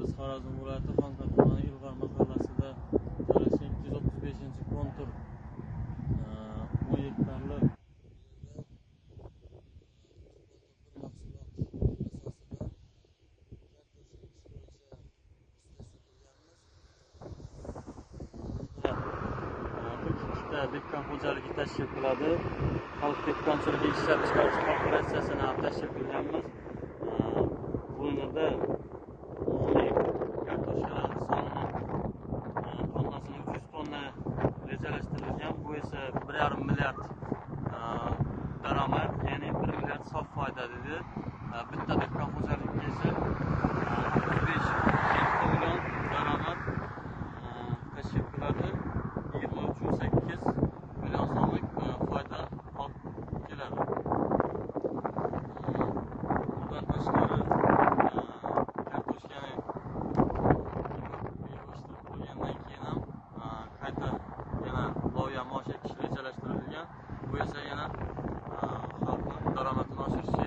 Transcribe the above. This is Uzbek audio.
Biz Xorazm viloyati Xonqa tumani Ilg'or mahallasida joylashgan 235-kontur 10 gektarli mahsulot asosida kartoshka ekish bo'yicha biznes qilganmiz. Ikkita dehqon xo'jaligi tashkil qiladi. Xalq dehqonchiligi ishlab chiqarish korporatsiyasini ham tashkil qilganmiz. Bu yerda kartoshkalarning sonini tonnasini 300 tonna rejalashtirilgan. Bu esa 1,5 milliard daromad, ya'ni 1 milliard sof foyda dedi. Bitta dehqon xo'jaligiga esa 35 million daromad tashkil qiladi. 23,8 million so'mlik foyda olib keladi. Bundan tashqari kartoshkani yig'ishtirib bo'lgandan keyin ham qayta yana loya mosh ekish rejalashtirilgan. Bu esa yana xalqning daromadini oshirishga